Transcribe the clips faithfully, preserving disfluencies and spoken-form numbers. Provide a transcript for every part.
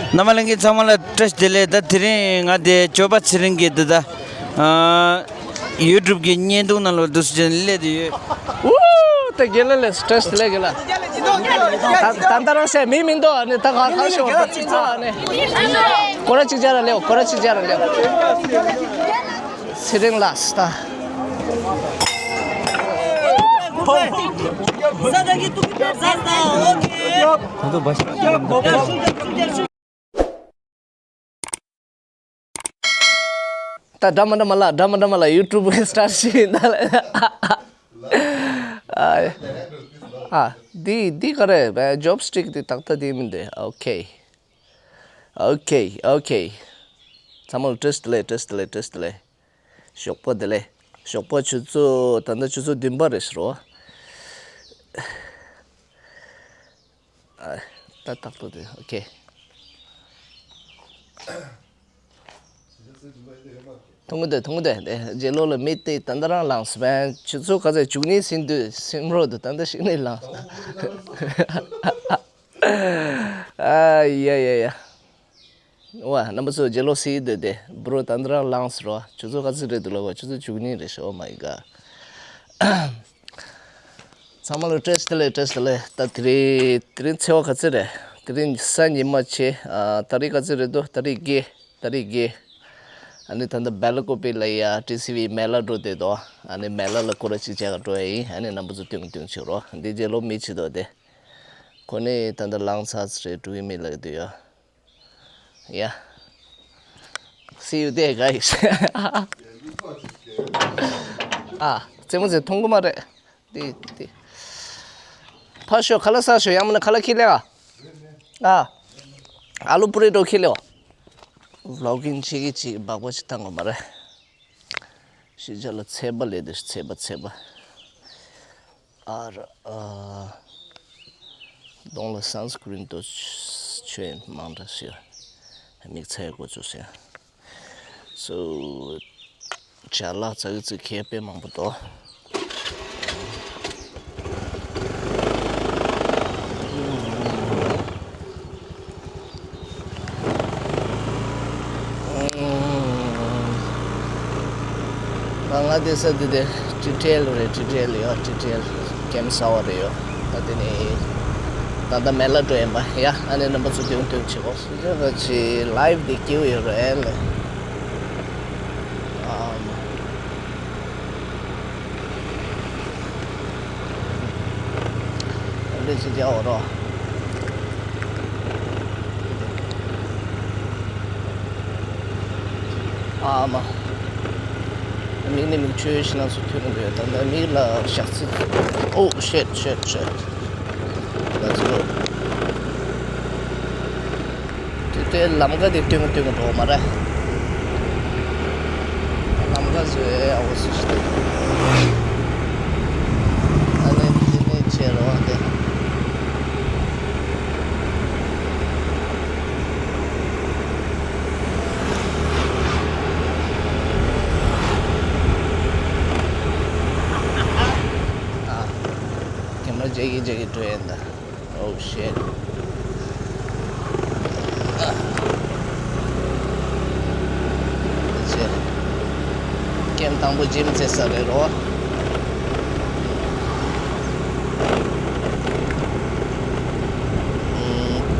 རྣམ་པ་ལྷན་རྒྱས་ཚང་མ་ལ་བཀྲ་ཤིས་བདེ་ལེགས། ད་དེ་རིང་ང་དེ་ཇོ་པ་ཚེ་རིང་གི་འདི་ད་ཨ་ཡུ་ཊུབ་གི་བརྙན་ཐུང་ནང་ལ་འདུག་སེ་བྱས་ནས་སླེབས་བསྡད་ཡོད། ཨུ། ད་རྒན་ལགས་ལས་བཀྲ་ཤིས་བདེ་ལེགས་རྒན་ལགས། ད་ད་ལྟ་རང་བཤད་མི་མི་འདུག་ཨ་ནི་ད་ག་ག་ཤོག་ད་ཚིག་ཚོགས་ཨ་ནི། སྐོར་ར་གཅིག་བརྒྱབ་ར་སླེབས། སྐོར་ར་གཅིག་བརྒྱབ་ར་སླེབས། ཚེ་རིང་ལགས་ད། ད་འདྲ་མི་འདྲ་མ་ལ་འདྲ་མི་འདྲ་མ་ལ་ཡུ་ཊུབ་གི་སི་ཊར་ཞིག་ཡིན་ད་ལ། ཨ། ཨ། འདི་འདི་ག་རེ་ཇོབ་སི་ཊིག་འདི་ཏག་ཏག་འདི་མིན་འདི། ཨོ་ཁེ། ཨོ་ཁེ། ཨོ་ཁེ། ཚང་མ་ལ་བཀྲ་ཤིས་བདེ་ལེགས། བཀྲ་ཤིས་བདེ་ལེགས། བཀྲ་ཤིས་བདེ་ལེགས། ཞོགས་པ་བདེ་ལེགས། ཞོགས་པ་ཆུ་ཚོད་ད་ལྟ་ཆུ་ཚོད་བདུན་པ་རེད་ཟེར་རོ། ཨ། ད་ཏག་ཏག་འདི། ཨོ་ཁེ། མཐོང་གི་འདུག་མཐོང་གི་འདུག་རྗེས་ལོ་ལ་མི་དེ་ད་ལྟ་རང་ལངས་སོང་། ཆུ་ཚོད་ག་ཚོད། བཅུ་གཉིས་ཟིན་དུས་སེམས་རོགས་དུ་ད་ལྟ་ཞིག་ནས་ལངས། ཨ་ཡ་ཡ་ཡ། ཝ། རྣམ་པ་ཚོ་རྗེས་ལོ་སི་དེ་དེ་བུ་རོ་ད་ལྟ་རང་ལངས་རོ། ཆུ་ཚོད་ག་ཚོད་རེད་འདུག་ལབ་པ། ཆུ་ཚོད་བཅུ་གཉིས་རེད་ཤག་ཨོ་མའི་ག་ཚང་མ་ལ་བཀྲ་ཤིས་བདེ་ལེགས། བཀྲ་ཤིས་བདེ་ལེགས། ད་དེ་རིང་དེ་རིང་ཚེས་པ་ག་ཚོད་རེད། དེ་རིང་གཟའ་ཉི་མ་བྱས། ཨ། ད་རིང་ག་ཚོད་རེད་འདུག་ད་རིང་བརྒྱད། ད་རིང་བརྒྱད། ཨ་ནི་ད་ལྟ་སྦེ་ལ་ཀོ་པི་ལ་ཡ་ཊི་སི་ཝི་མེ་ལ་འགྲོ་བསྡད་འདུག་ཨ་ནི་མེ་ལ་ལ་སྐོར་ར་གཅིག་བྱས་ག་འགྲོ་ཡ་ཡིན། ཨ་ནི་རྣམ་པ་ཚོ་སྟོན་སྟོན་བྱེད་རོགས། འདི་རྗེས་ལོ་མི་བྱེད་དོ་དེ། ཁོ་ནི་ད་ལྟ་ལངས་ཚར་རེད། འགྲོ་གི་མི་ལ་འདུག་ཡ། Yeah. See you there, guys. ཨ། རྩེད་མོ་རྩེ་མཐོང་གི་མ་རེད། དེ་དེ། ཕར་ཤོག་ཁ་ལག་ཟ་ཤོག་ཡང་མིན་ན་ཁ་ལག་ཁྱེར་སླེབས་ཨ། ཨ། ཨ་ལུ་པུ་རི་ཊོ་ཁྱེར་སླེབས་ཨ། ཝི་ལོག་གིང་བྱེད་ཀྱི་ཅིག་སྦག་སྦག་ཅིག་བཏང་དགོས་མ་རེད། ཤི་ཇ་ལ་ཚད་པ་ལས་དེ་ཚད་པ་ཚད་པ། ཨ་ར་ཨ། གདོང་ལ་སན་སི་ཀི་རིན་དོ་ཆོས་མང་དྲགས་ཤིག་མིག་ཚ་ཡག་གོ་ཆོག་ཤིག་སོ། ཅ་ལག་ཙག་གི་ཙིག་ཁེ་དཔེ་མང་པོ་འདུག་ང་ང་དེ་ས་དེ་དེ་ཊི་ཊི་ཨེལ་རེད། ཊི་ཊི་ཨེལ་ཡོད། ཊི་ཊི་ཨེལ་ཀེམ་ས་བ་རེད་ཡོད། ད་དེ་ནས་ད་ལྟ་མེ་ལ་འགྲོ་ཡིན་པ་ཡ། ཨ་ནི་རྣམ་པ་ཚོ་དེ་འོང་དེ་འོང་བྱེད་གོ་སུ་ཇ་ར་ཆི་ལའིབ་དེ་སྐྱེ་བོ་ཡོད་རེད་ལ། ཨམ། འདི་ཅི་བྱ་བ་རོ། ཨ་མ། མིག་ནས་མིག་ཆུ་ཞིག་ནང་སུ་ཐོན་གི་འདུག་ད་ལྟ་མིག་ལ་ཞག་ཚི། Oh shit, shit, shit. Let's go. དེ་དེ་ལམ་ཀ་དེ་སྟོན་གི་སྟོན་གི་འགྲོ་མ་རེད། ལམ་ཀ་བཟོས་ཨ་འོ་སུ་ཞིག་དེ། ཨ་ནི་དེ་ནས་བྱེད་རོགས་དེ། ཨ། ཀེམ་ར་རྗེས་ཀྱི་རྗེས་ཀྱི་འགྲོ་ཡིན་ད། Oh shit. Shit. ཀེམ་དང་པོ་ཇིམ་རྩེ་ས་རེད་རོ།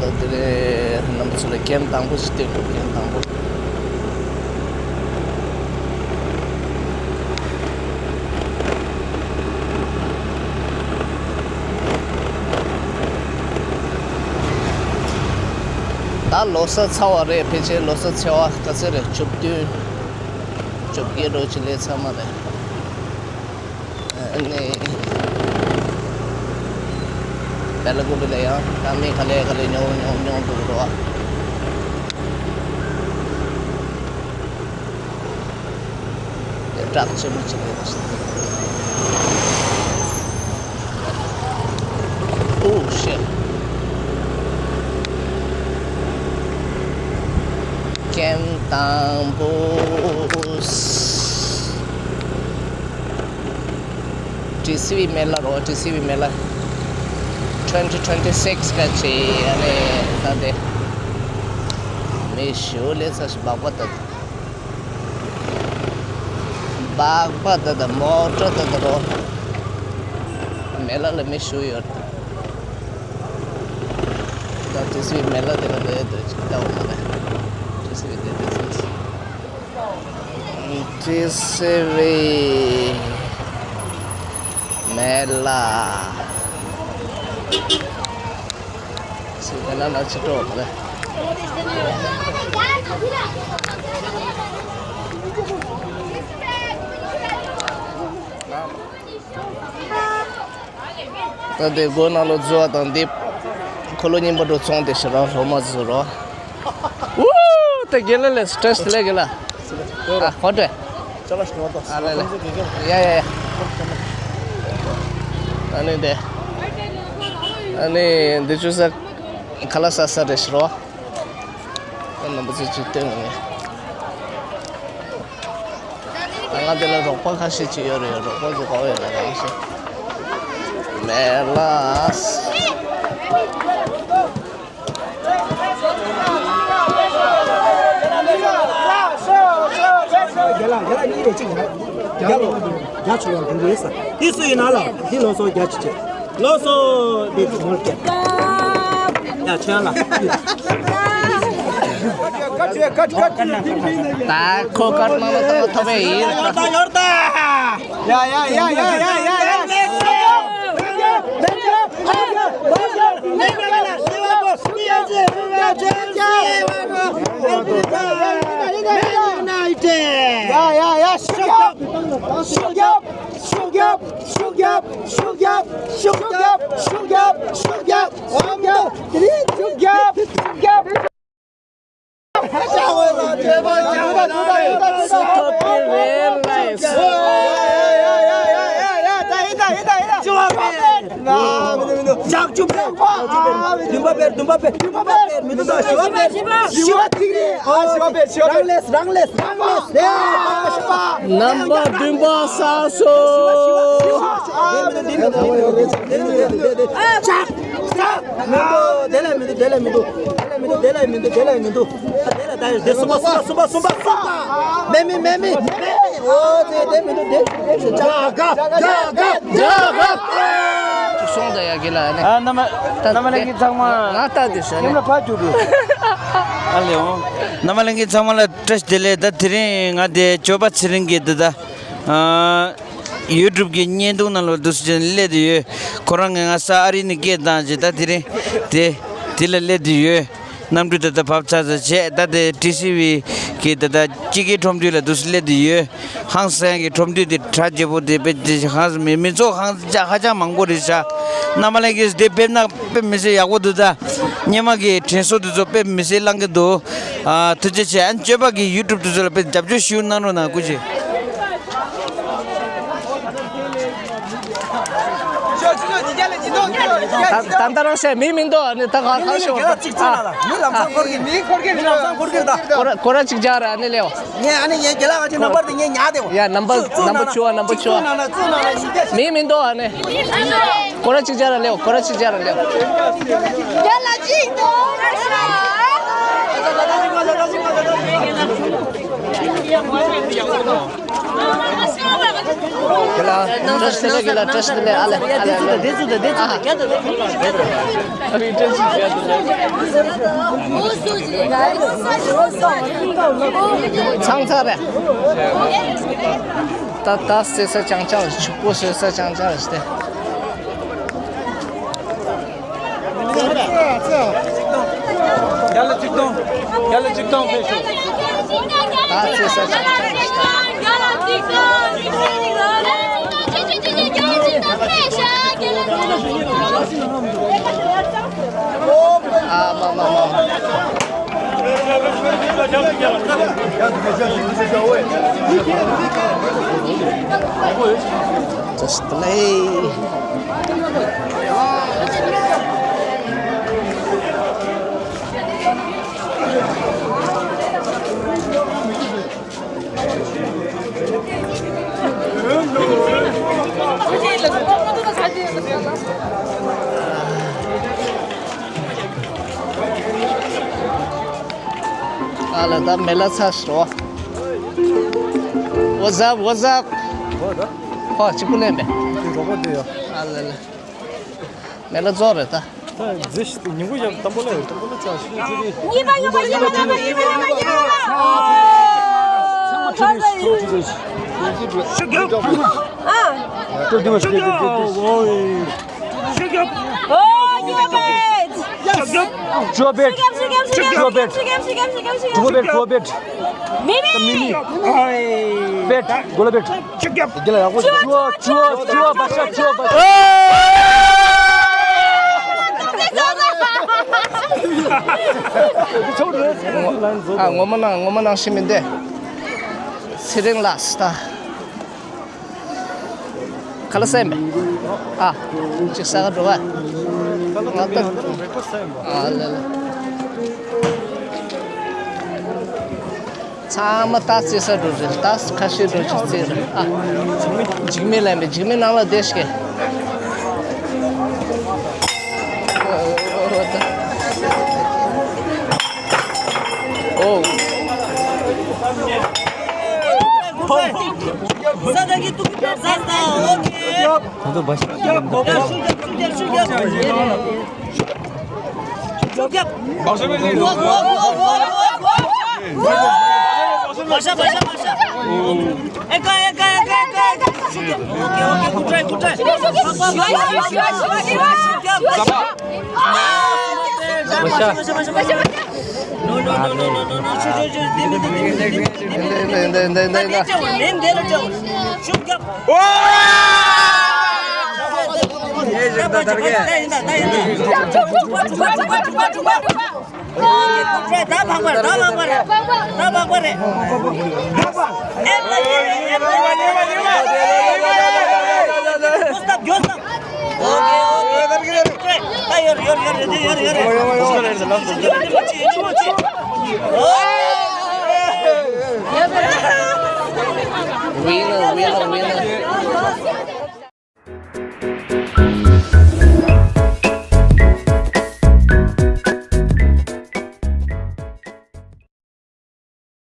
ད་དེ་རེད། རྣམ་པ་ཚོ་ལ་ཀེམ་དང་པོ་ཞིག་སྟོན་དགོས། ཀེམ་དང་པོ། ད་ལོ་གསར་ཚར་བ་རེད། ཕལ་ཆེར་ལོ་གསར་ཚེས་པ་ག་ཚོད་རེད། བཅུ་བདུན། བཅོ་བརྒྱད་འགྲོ་ཅི་ལས་ཚར་མ་རེད། ཨ་ནི། སྦེ་ལ་ཀོ་པི་ལ་ཡང་ད་མི་ག་ལེ་ག་ལེ་ཉོ་ཉོ་ཉོ་འདུག་རོ། དེ་བྲག་ཆེན་པོ་ཅིག་རེད། Oh shit. ཀེམ་དང་པོ། ཊི་སི་ཝི་མེ་ལ་རོ། ཊི་སི་ཝི་མེ་ལ། twenty twenty-six ག་ཅི་ཨ་ནི་ད་དེ། མི་ཞུ་ལེ་ས་ཞིག་སྦག་པ་ད་ད། སྦག་པ་ད་ད་མོ་ཊ་ད་ད་རོ། མེ་ལ་ལ་མི་ཞུ་ཡོད། ད་ཏི་སི་བི་མེ་ལ་དེ་ལ་དེ་དེ་ཅིག་ད་འོ་མ་ནས། ཏི་སི་བི་དེ་དེ་ཅིག་ཏི་སི་བི་མེ་ལ། སི་མེ་ལ་ན་ཅི་ཏོ་མ་ནས། ད་དེ་སྒོ་ནང་ལོ་འཛུལ་བ་དང་འདི་འཁོར་ལོ་རྙིང་པ་འགྲོ་ཚོང་དེ་ཞེ་རང་སློབ་མ་འཛུལ་རོགས། ཨུ། དེ་དགེ་ལེགས་ལས་སི་ཊེ་རེ་སི་དེ་ལས་དགེ་ལ། ཨ་ཁོ་དྲེ། ཨ་ལེ་ལེ། ཡ་ཡ་ཡ། ཨ་ནི་དེ། ཨ་ནི་འདི་ཆུ་ས་ཁ་ལ་ས་ས་དེ་ཞེ་རོགས། ཨ་རྣམ་པ་ཚོས་ཅིག་སྟོན་ངེས། ང་དེ་ལ་རོགས་པ་ཁ་ཤས་ཅིག་ཡོད་རེད། རོགས་པ་ཚོ་ག་བ་ཡོད་ན་ག་ཤས། མེ་ལ། རྒྱ་ལ་རྒྱ་ལ་གཉིས་རེ་གཅིག་རྒྱ་ལ་རྒྱ་ཆུ་ལ་འགྲོ་གི་ས། འདི་སུ་ཡིན་ན་ལ་འདི་ལོ་སོ་རྒྱ་ཆུ་ཆེ། ལོ་སོ་འདི་ངོར་སྐྱེ། ཡ་ཆེན་ལ། ད་ཁོ་ཀར་མ་ལོ་ཐོབ་པའི་ཡིན། ཡོར་ད་ཡོར་ད། ཡ་ཡ་ཡ། ཤུགས་རྒྱབ། ཤུགས་རྒྱབ། ཤུགས་རྒྱབ། ཤུགས་རྒྱབ། ཤུགས་རྒྱབ། ཤུགས་རྒྱབ། ཤུགས་རྒྱབ། ཨོམ་དུ། ཤུགས་རྒྱབ། ཤུགས་རྒྱབ། སུ་ཐོབ་ཀྱི་རེད་ལས། ལྕགས་ཀྱུ་འཕེར། བདུན་པ་འཕེར། བདུན་པ་འཕེར། བདུན་པ་འཕེར། མི་འདུག་ད་ཞི་བ་འཕེར། ཞི་བ་ཐིག་རེད། ཨ་ཞི་བ་འཕེར། ཞི་བ་འཕེར། རང་ལས་རང་ལས་རང་ལས། ཡ་ཞི་བ། རྣམ་པ་བདུན་པ་གསར་གསོ། ཨ་ཞི་བ། ཞི་བ། ཞི་བ། ཞི་བ། ཨ་ལྕགས། ལྕགས། མི་འདུག་དེ་ལས་མི་འདུག་དེ་ལས་མི་འདུག་དེ་ལས་མི་འདུག་དེ་ལས་མི་འདུག་དེ་ལས་མི་འདུག་དེ་ལས་ད་དེ་གསུམ་པ་གསུམ་པ་གསུམ་པ་གསུམ་པ། མེ་མེ་མེ་མེ་མེ། ཨོ་དེ་དེ་མི་འདུག་དེ་དེ་ཞིག་ཇ་ག་ཇ་ག་ཇ་ག་སོང་ད་ཡ་གི་ལ་ནི། ཨ་ན་མ་ན་མ་ལེན་གི་ཚང་མ། ང་ལྟ་དེ་ཤ་ནི། ཡུམ་ལ་ཕ་རྒྱུག་དུ། ཨ་ལེ་འོ། ན་མ་ལེན་གི་ཚང་མ་ལ་བཀྲ་ཤིས་བདེ་ལེགས། ད་དེ་རིང་ང་དེ་སྐྱོབ་པ་ཚེ་རིང་གི་འདི་ད། ཨ། ཡུ་ཊུབ་གི་བརྙན་ཐུང་ནང་ལ་འདུག་སེ་བྱས་ནས་སླེབས་བསྡད་ཡོད། ཁོ་རང་ངས་ང་ས་ཨ་རི་ནས་སྐད་བཏང་བྱས་ད་དེ་རིང་དེ་དེ་ལ་སླེབས་བསྡད་ཡོད། གནམ་གྲུ་ད་ལྟ་བབས་ཚར་ཚར་བྱས་ད་དེ་ཊི་སི་ཝི་གི་ད་ལྟ་དཔྱིད་ཀའི་ཁྲོམ་འདུས་ལ་འདུག་སེ་སླེབས་བསྡད་ཡོད། ཧང་སང་གི་ཁྲོམ་འདུས་དེ་གྲ་རྒྱས་པོ་དེ་དཔེ་དེ་ཧང་སང་མི་མི་ཚོགས་ཧང་སང་ཧ་ཅང་མང་པོ་རེད་ཤག་རྣམ་པ་ལྷན་རྒྱས་དེ་ཕེབས་ན་དཔེ་མི་སྲིད་ཡག་པོ་འདུག་ད་སྔོན་མ་གི་དྲན་གསོ་དེ་ཚོ་དཔེ་མི་སྲིད་བླང་གི་འདུག་ཨ་ཐུགས་རྗེ་ཆེ། ཨ་ནི་སྐྱོབ་པ་གི་ཡུ་ཊུབ་དེ་ཚོ་ལ་དཔེ་རྒྱབ་སྐྱོར་ཞུ་གནང་རོགས་གནང་། སྐུ་མཁྱེན། ད་ད་ལྟ་རང་བཤད་མི་མི་འདུག་ཨ་ནི་ད་ག་ག་ཤོག་ད་ལམ་སང་འཁོར་གི་མི་འཁོར་གི་མི་ལམ་སང་འཁོར་གི་ད། སྐོར་ར་སྐོར་ར་གཅིག་རྒྱག་ར་ཨ་ནི་ལེའོ། ངས་ཨ་ནི་ངའི་རྒྱལ་ལ་ང་ཅིག་ནམ་བར་དེ་ངས་ཉར་དེ་བ། ཡ་ནམ་བར་ནམ་བར་བཅུ་བ་ནམ་བར་བཅུ་བ། མི་མི་འདུག་ཨ་ནི། སྐོར་ར་གཅིག་རྒྱག་ར་ལེའོ། སྐོར་ར་གཅིག་རྒྱག་ར་ལེའོ། རྒྱལ་ལ་གཅིག་འདུག་ཚང་ཚ་རེད། ད་ད་ཟེར་ས་ཅང་ཅང་རེད། ཕྱུག་པོ་ཟེར་ས་ཅང་ཅང་རེད་དེ། རྒྱ་ལ་གཅིག་སྟོང་། རྒྱ་ལ་གཅིག་སྟོང་ཕེབས་ཤོག་ད་ཚེ་ས་ཆ་ཆ་རེད་ཤག་ཨ་མ་མ་མ། Just play. ཨ་ལ་ད་མེ་ལ་ཚ་ཞོ། What's up, what's up? ཁོ་གཅིག་པུ་ལེན་པས། ཨ་ལ་ལ། མེ་ལ་རྫོགས་རེད་ད། ད་རྫི་ཤི་ཉིན་གུང་ཡག་དམ་པོ་ལ་ཡོད། དམ་པོ་ལ་ཚ་ཞོ་ཅི་རེད། གཉིས་པ་གཉིས་པ་གཉིས་པ་གཉིས་པ་གཉིས་པ་གཉིས་པ། ཨོ། ཐོབ་ད་ཡིན། ཤུགས་རྒྱབ། ཨ། ཤུགས་རྒྱབ། ཨོ། ཡོ་བེད། ཤུགས་རྒྱབ། ཇོ་བེད། ཤུགས་རྒྱབ། ཇོ་བེད། ཤུགས་རྒྱབ། ཤུགས་རྒྱབ། ཤུགས་རྒྱབ། ཤུགས་རྒྱབ། ཤུགས་རྒྱབ། ཇོ་བེད། ཇོ་བེད། མི་མི། མི་མི། ཨོ། བེད། གོ་ལ་བེད། ཤུགས་རྒྱབ། ཇོ་ཇོ་ཇོ་བ་ཤ་ཇོ་བ་ཤ། ཨ་ངོ་མ་ནང་ངོ་མ་ནང་ཤི་མི་འདི། ཚེ་རིང་ལགས་ད། ཁ་ལག་ཟས་མེད། ཨ། ཅིག་ཟ་ག་འགྲོ་བ། ང་ལྟ། ཨ་ལ་ལ། ཚང་མ་ད་རྩེ་ས་འགྲོ་རེད། ད་ཁ་ཤས་འགྲོ་ཅིག་རྩེ་རེད། ཨ། འཇིགས་མེད་ལ་མེད། འཇིགས་མེད་ནང་ལ་བསྡད་ཤིག། ཨོ།